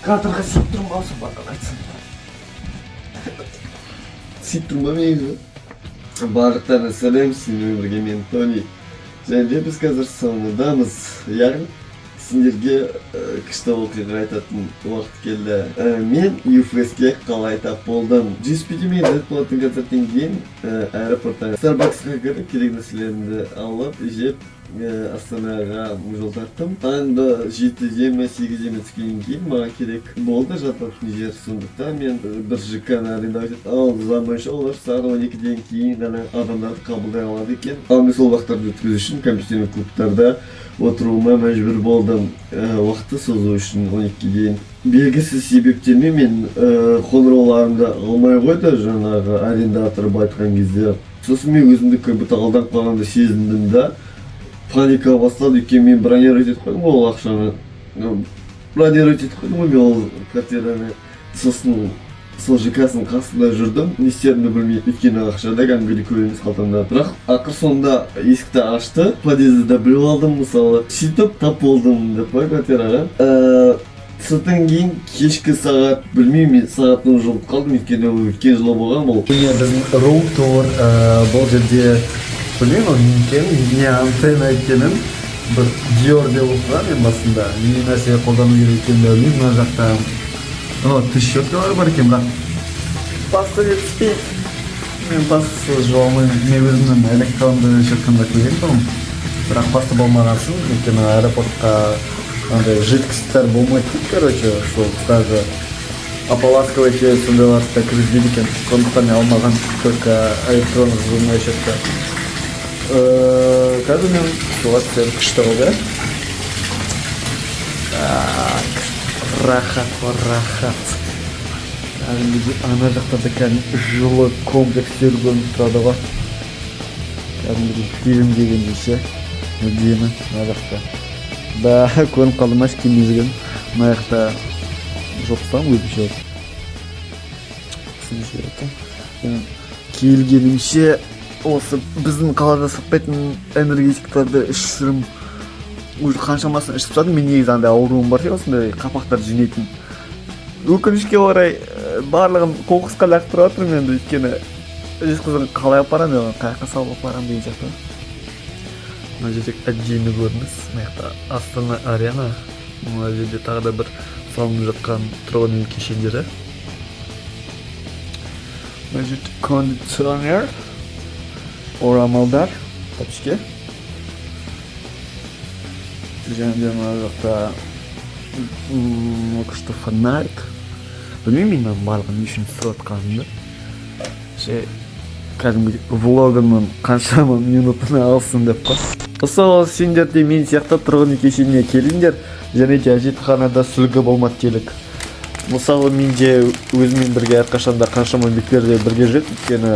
Кадрға сиіп тұрмын ба, барлығын айтсын. Сиіп тұрмын ба негізі? Барлықтарына сәлем, сенімен бірге мен, Тони. Және де біз қазір саунадамыз. Яғни сендерге күшті оқиға айтатын уақыт келді. Мен UFS-ке қалай тап болдым? GSPD мен Red Bull'тың концерттен кейін аэропорттан Starbucksқа кіріп, керек нәрселерімді алып, жеп, Астанаға жол тарттым. Таңғы 7-де ме, 8-де ме түскеннен кейін маған керек болды жататын жер. Сондықтан мен бір ЖК-ны арендовать еттім. Ал заң бойынша олар сағат 12-ден кейін ғана адамдарды қабылдай алады екен. Ал мен сол уақыттарды өткізу үшін компьютерный клубтарда отыруыма мәжбүр болдым. Уақытты созу үшін 12-ге дейін. Белгісіз себептермен мен қоңырауларымды алмай қойды жаңағы арендатор, былай айтқан кезде. Сосын мен өзімді как будто алданып қалғандай сезіндім да, паника басталды, өйткені мен бронировать етіп қойдым ғой ол ақшаны. Ну, бронировать етіп қойдым ғой мен ол квартираны. Сосын сол ЖК-сының қасында жүрдім, не істерімді білмей, өйткені ақша да кәдімгідей көп емес қалтамда. Бірақ ақыр соңында есікті ашты, подъезді де біліп алдым, мысалы, сөйтіп тап болдым деп қой квартираға. Содан кейін кешкі сағат, білмеймін, мен сағатын уже ұмытып қалдым, өйткені ол өткен жылы болған бұл. Міне, біздің room tour. Бұл жерде білмеймін, ол не екенін, не антенна екенін, бір Диор деп оқығанмын мен басында. Не нәрсе қолдану керек екенін де білмеймін. Мына жақта, о, тіс щеткалар бар екен, бірақ паста жетіспейді. Мен пастасыз жуа алмаймын. Мен өзімнің электронды щеткамды көрген тұғым, бірақ паста болмаған соң, өйткені аэропортқа андай жидкостьтар болмайды дейді, короче, сол даже ополаскиватель сондайларды да кіргізбейді екен. Сондықтан мен алмаған, только электронный зубная щетка. Қазір мен суға түсемін. Күшті болды, иә? Так, рахат қой, рахат. Кәдімгідей ана жақта да кәдімгі жылы комплекстер көрініп тұрады ғой, кәдімгідей фильмдегендей ше. Әдемі мына жақта да. Көрініп қалды ма, киімде жүрген? Мына жақта жоқ тастағанмын өзімше. Мен келгенімше осы біздің қалада сатпайтын энергетиктерді ішіп жүрмін уже, қаншамасын ішіп тастадым. Мен негізі андай ауруым бар ше, осындай қапақтарды жинайтын. Өкінішке орай, барлығын қоқысқа лақтырып жатырмын енді, өйткені Жезқазғанға қалай алып барамын мен оны, қай жаққа салып алып барамын деген сияқты. Мына жерде әдемі көрініс. Мына жақта Астана Арена, мына жерде тағы да бір салынып жатқан тұрғын үй кешендері. Мына жерде кондиционер, орамалдар, тапочки. Және де мына жақта күшті фонарик. Білмеймін, мен мынаның барлығын не үшін түсіріп жатқанымды ше, кәдімгідей влогымның қаншама минутын алсын деп қой. Мысалы, сендер де мен сияқты тұрғын үй кешеніне келіңдер және де әжетханада сүлгі болмады делік. Мысалы, менде өзіммен бірге әрқашанда қаншама бетперде бірге жүреді, өйткені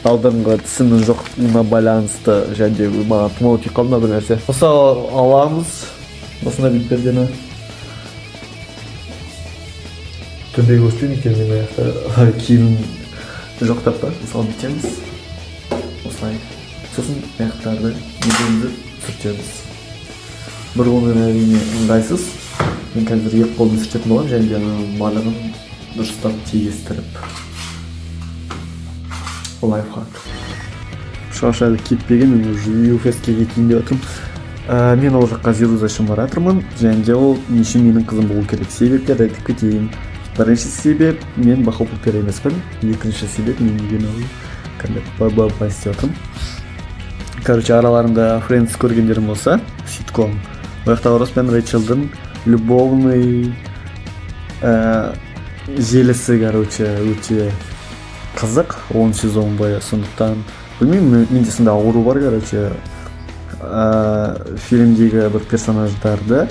алдыңғы тісімнің жоқтығына байланысты және де маған тұмау тиіп қалды ма, бір нәрсе. Мысалы, аламыз осындай бетпердені. Түнде көрсетпеймін, өйткені мен ана жақта киімім жоқ деп па. Мысалы, бүйтеміз осылай, сосын аяқтарды, еденді сүртеміз. Бір қолмен, әрине, ыңғайсыз. Мен қазір екі қолмен сүртетін боламын және де ананың барлығын дұрыстап тегістіріп. Лайфхак. Шаш әлі кетпеген, мен уже UFS-ке кетейін деп жатырмын. Мен ол жаққа Зируза үшін бара жатырмын. Және де ол не үшін менің қызым болу керек, себептерді айтып кетейін. Бірінші себеп: мен бахопупер емеспін. Екінші себеп: мен неге мынау кәдімгі былай, былай, былай істеп жатырмын? Короче, араларында Френдс көргендерің болса, ситком, ол жақта Росс пен Рэйчелдің любовный желісі, короче, өте қызық 10 сезон бойы. Сондықтан білмеймін, менде сондай ауру бар, короче, фильмдегі бір персонаждарды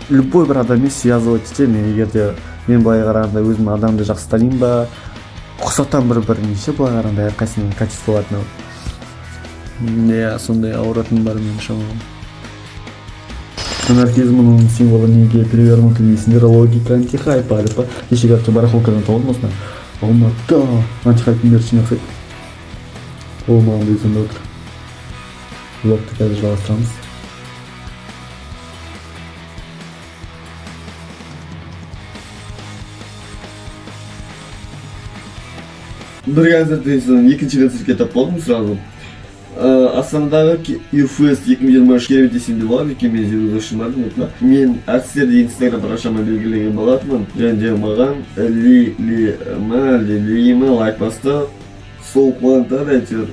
любой бір адаммен связывать етемін мен. Егер де мен былай қарағанда өзім адамды жақсы танимын ба, ұқсатамын бір біріне ше, былай қарағанда әрқайсысының качестволарына. Иә, сондай ауыратын бар менің шамам. Анархизмнің символы неге перевернутый дейсіңдер? Логика антихайпа деп па. Кеше, короче, барахолкадан тауып осыны Алматыда. Антихайптың мерчіне ұқсайды ол, маған да отыр. Влогты қазір жалғастырамыз. Бір концерттен соң екінші концертке тап болдым сразу. Астанадағы UFest 2023 керемет десем де болады, өйткені мен Зируза үшін бардым. Отына мен әртістерді Инстаграм парақшама белгілеген болатынмын және де маған Ли Ли ма әлде Ли ма лайк басты. Сол қуантады әйтеуір.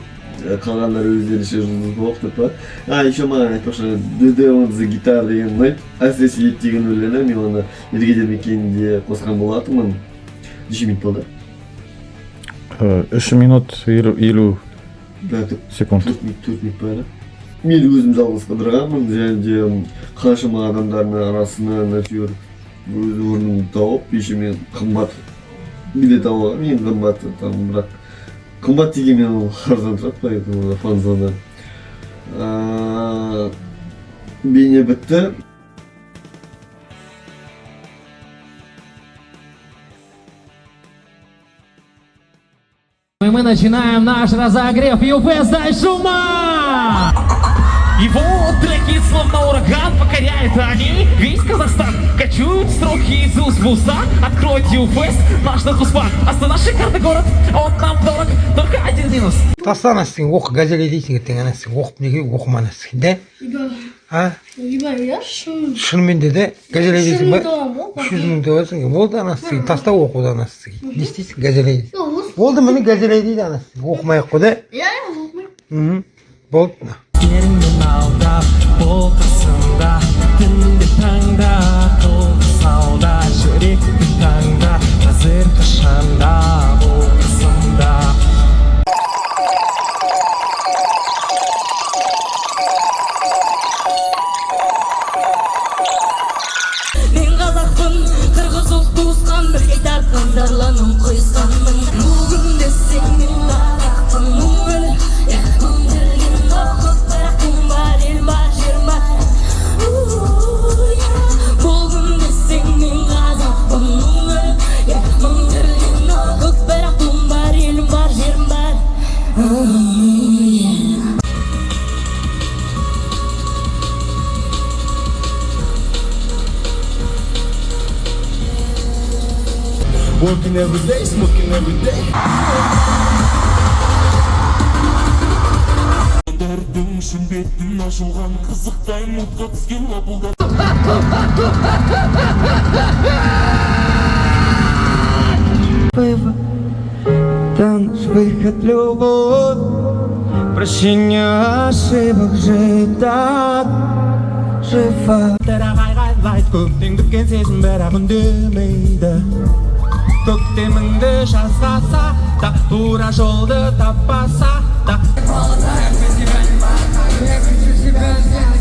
Қалғандары өздерінше жұлдыз болып деп па. А еще маған, айтпақшы, The on the Guitar деген ұнайды, әсіресе «Ет» деген өлеңі. Мен оны «Ергеден мекенінде» қосқан болатынмын. Неше минут болды? 3 минут 50 Да, секунд. 4 минут, 4 минут па әлі. Мен өзім жалғыз қыдырғанмын және де қаншама адамдардың арасынан әйтеуір өз орнымды тауып, еще мен қымбат билет алып алғанмын, ең қымбаты там, бірақ қымбат дегенмен ол арзан тұрады, поэтому фан-зона. Бейне бітті. И мы начинаем наш разогрев. ЮФС, дай шума! Его треки, словно ураган, покоряют они весь Казахстан. Кочуют строки из уст в уста. Откройте Юфест, наш Нахуспан. Астана — шикарный город, он нам дорог. Только один минус. Таста, анасың, оқы, газель дейсің ертең, анасың, оқып неге оқыма, анасың, да? А? Ойбай, иә, шын. Шынымен де де газель дейсің ба? 300 мың табамын ғой. 300 мың табасың, болды, анасың, таста оқуды, анасың, не істейсің, газель. Жоқ, осы. Болды, міне, газель дейді, анасың, оқымай ақ қой да. Иә, иә, оқымаймын. Болды. Ерінен алдап, бол қасымда. Түнде, таңда, қыл сауда. Жүректі таңда, қазір, қашанда, бол қасымда. Мен қазақпын, қырғыз ұлт туысқан, бірге тартқан тарланым құйысқанмын. Бүгін десең, мен қазақпын. Мың иә, мың тілген оқып, бірақ туым бар, ел бар, жерім бар. Иә. Болдым десең, мен қазақпын. Мың иә, мың тілген оқып, бірақ туым бар, елім бар, жерім бар. Иә. Working every day, smoking every day. Үшін бетін ашылған қызықтай мұтқа түскен лапылдап. Да, наш выход — любовь. Прощение ошибок жить так жива. Көптен күткен сезім, бірақ үндемейді. Көктеміңді жазға да, тура жолды таппаса да. Я хочу тебя взять.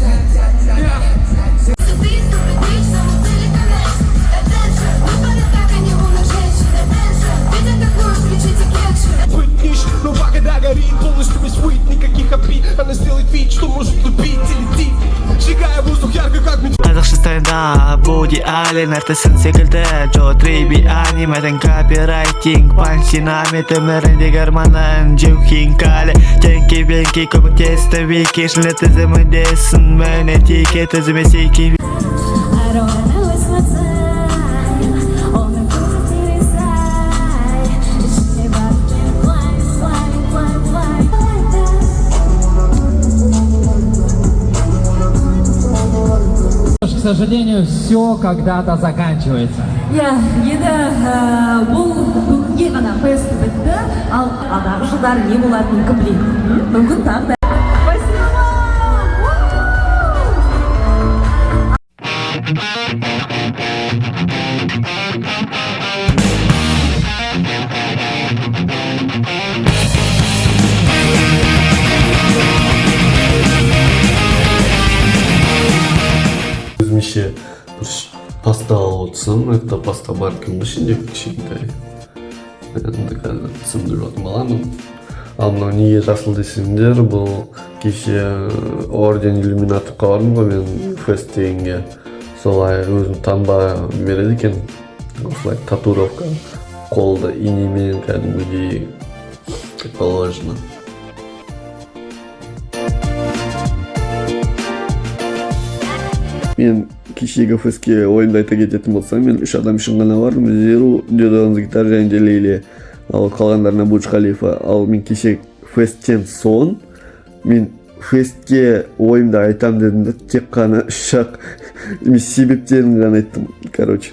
Быть нищ, но когда горит полностью весь выть, никаких обид. Она сделает вид, что может любить и летит, сжигая воздух ярко, как метеор. Қазақша стайында Вуди Аллен әртісін секілді Джо Трибиани мәтін копирайтинг панчинами өміріндегі арманын жеу хинкали тенки бенки көмектесті вики шынымен тізіміндесің міне тике тізіме секи. I don't wanna waste my time. Оны көтересай. Ішіне барып мен fly, fly, fly, fly. Like that. К сожалению, все когда-то заканчивается. Иә, енді бұл бүгінге ғана фест бітті, ал алдағы жылдары не болатынын кім біледі? Мүмкін, тағы да. Спасибо вам! Өзімше бір паста алып отырсам, мына жақта паста бар екен ғой ішінде кішкентай. Енді қазір тісімді жуатын боламын. Ал мынау неге жасыл десеңдер, бұл кеше Орден Иллюминатовқа бардым ғой мен фест дегенге, солай өзім таңба береді екен, осылай татуировка, қолды инемен кәдімгідей, как положено. Мен кешегі фестке ойымды айта кететін болсам, мен үш адам үшін ғана бардым: Зиру, Дедон's Гитар және де Лейли. Ал қалғандарына Бурдж Халифа. Ал мен кеше фесттен соң, мен фестке ойымды айтам дедім да, тек қана үш ақ емес, себептерін ғана айттым. Короче,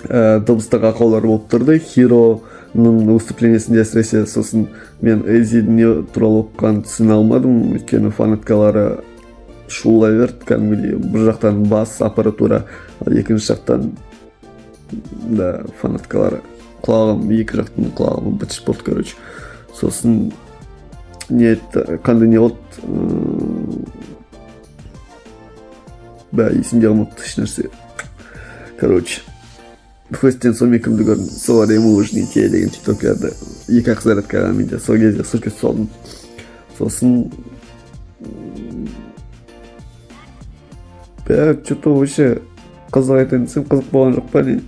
дыбыстық ақаулар болып тұрды Хироның выступлениесінде әсіресе. Сосын мен Эзидің не туралы оқығанын түсіне алмадым, өйткені фанаткалары шулай берді кәдімгідей. Бір жақтан бас аппаратура, ал екінші жақтан да фанаткалары, құлағым, екі жақтың құлағым быт болды, короче. Сосын не айтты, қандай не болды, бә, есімде қалмапты ешнәрсе. Короче, фесттен соң мен кімді көрдім? Sorry, мы уже не те деген тиктокерді. Екі ақ зарядкаға менде сол кезде суретке салдым. Сосын бә, че то вообще қызық айтайын десем, қызық болған жоқ па, не?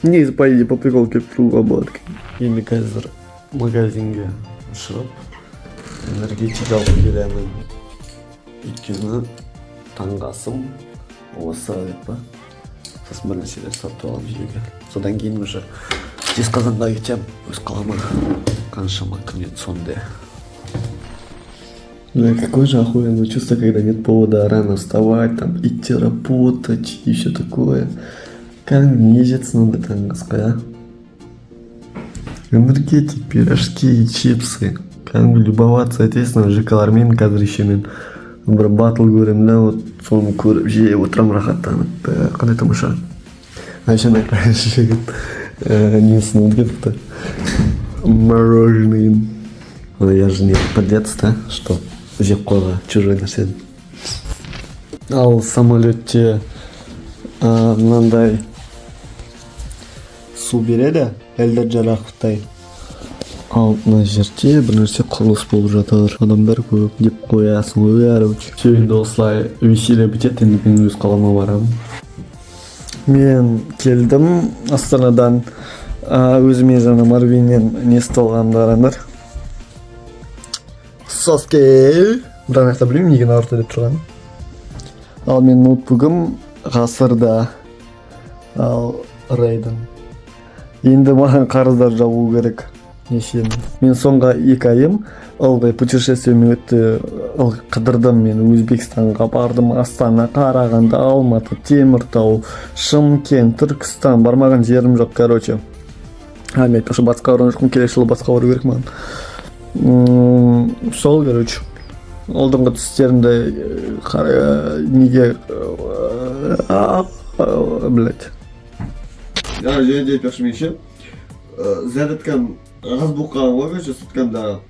Негізі, по идее, по приколу келіп тұруға болады екен. Енді қазір магазинге шығып, энергетик алып келемін, өйткені таңғы асым осы деп па. Сосын бір нәрселер сатып аламын жеуге. Содан кейін уже Жезқазғанға кетемін, өз қалама, қаншама күннен соң де. Бля, какое же охуенное чувство, когда нет повода рано вставать, там, идти работать и все такое. Кәдімгі не жетсін ондай таңғы асқа, а? Энергетик, пирожки, чипсы. Кәдімгі любоваться етесің ЖК-лармен. Қазір еще мен бір батл көремін да, вот соны көріп жеп отырамын рахаттанып. Бә, қандай тамаша. А еще ана жігіт несін ұмытып кетіпті. Мороженое. Но я же не подлец, да, что жеп қойға чужой нәрсені. Ал самолетте мынандай су береді, Эльдар Жараховтай. Ал мына жерде бір нәрсе құрылыс болып жатыр, адамдар көп деп қоясың ғой. Короче, все, енді осылай веселье бітеді. Енді мен өз қалама барамын. Мен келдім Астанадан. Өзіме жаңа Марвиннен не істеп алғанымды қараңдар: Саске. Бірақ ана жақта білмеймін неге Наруто деп тұрғанын. Ал менің ноутбугім ғасырда, ал Рейден. Енді маған қарыздар жабу керек, несиені. Мен соңғы 2 айым ылғи путешествиемен өтті, ылғи қыдырдым. Мен Өзбекстанға бардым, Астана, Қарағанды, Алматы, Теміртау, Шымкент, Түркістан, бармаған жерім жоқ, короче. А мен айтпақшы, батысқа барған жоқпын, келесі жылы батысқа бару керек маған. Сол, короче, алдыңғы түстерімді неге, блять. А, және де айтпақшы, мен ше зарядкам аз болып қалған ғой, короче, соткамдағы.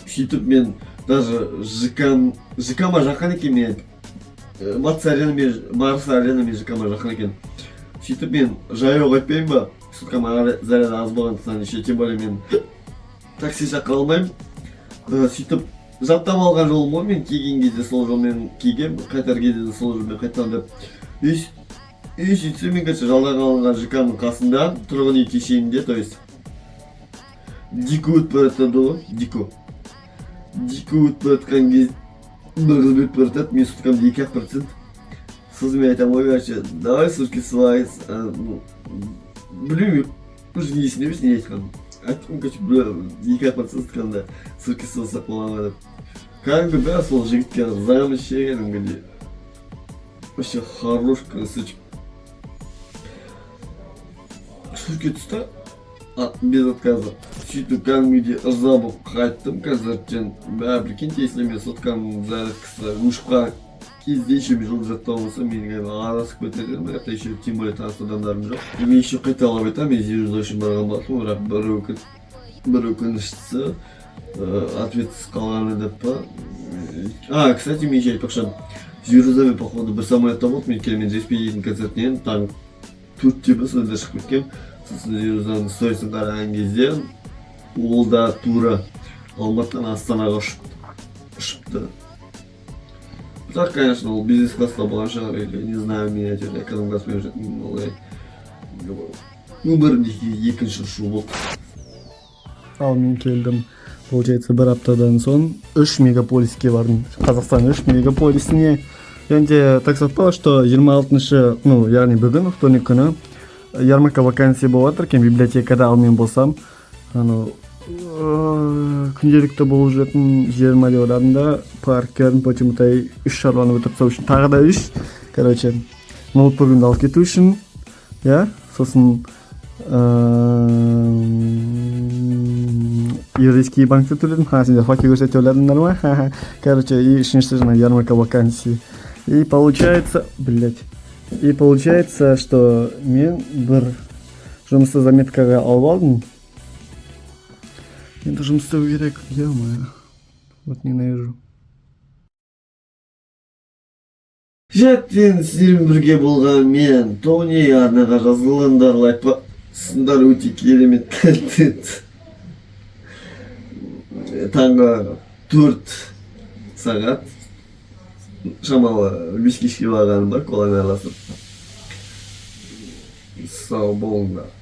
Сөйтіп мен даже ЖК ЖК-ма жақын екен, мен Батыс Арена мен Барыс Арена мен ЖК-ма жақын екен. Сөйтіп мен жаяу қайтпаймын ба, соткама заряд аз болғандықтан, еще тем более мен такси шақыра алмаймын. Сөйтіп жаттап алған жолым ғой, мен келген кезде сол жолмен келгенмін, қайтар кезде де сол жолмен қайтамын деп. И сөйтсем, мен, короче, жалға алынған ЖК-ның қасында, тұрғын үй кешенінде, то есть, дико өтіп бара жатады ғой, дико дико өтіп бара жатқан кез бір қыз өтіп бара жатады, менің соткамда 2 ақ процент. Сосын мен айтамын ғой, короче: «Давай суретке салайық». Ну, білмеймін, уже есімде емес не айтқаным. Айттым, короче, бля, 2 ақ процент соткамда, суретке салсақ бола ма деп. Кәдімгі, бә, сол жігітке ырзамын ше, кәдімгідей вообще хорош, красавчик. Суретке түсті без отказа. Сөйтіп кәдімгідей ырза болып қайттым концерттен. Бә, прикиньте, если мен соткамның зарядкасы өшіп қалған кезде еще мен жолда жаттап болсам, мен кәдімгі адасып кетер едім. Бірақ та еще тем более таныс адамдарым жоқ. И мен еще қайталап айтамын, мен Зируза үшін барған болатынмын, бірақ бір өкініштісі ответсіз қалғаны деп па. А, кстати, мен еще айтпақшы, Зирузамен, походу, бір самолетта болдым, өйткені мен JSP дейтін концертінен таң 4-те ба, сонда шығып кеткенмін. Сосын Зирузаның сторисін қараған кезде, ол да тура Алматыдан Астанаға ұшыпты. Бірақ, конечно, ол бизнес класста болған шығар или не знаю, мен әйтеуір эконом класспен жүрдім. Олай өмірімде екінші ұшу болды. Ал мен келдім, получается, бір аптадан соң үш мегаполиске бардым, Қазақстан үш мегаполисіне. Және де так совпало, что 26-шы, ну, яғни бүгін, вторник күні. Ярмарка вакансий болып жатыр екен библиотекада. Ал мен болсам, анау күнделікті болып жүретін жер ма деп ойладым да, паркке бардым. Почему то үш шаруаны бітіріп тастау үшін, тағы да үш, короче, ноутбугымды алып кету үшін, иә, сосын еврейский банкте төледім. Ха, сендер факел көрсете ойладыңдар ма? Ха-ха. Короче, и үшіншісі жаңа ярмарка вакансий. И получается, блять, и получается, что мен бір жұмысты заметкаға алып алдым. Енді жұмыс істеу керек. Е, вот ненавижу. Жәттен сіздермен бірге болған мен, Тони. Арнаға жазылыңдар, лайк басыңдар, өте керемет контент. Таңғы 4 сағат шамалы, виски ішіп алғаным бар коламен араласып. Сау болыңдар.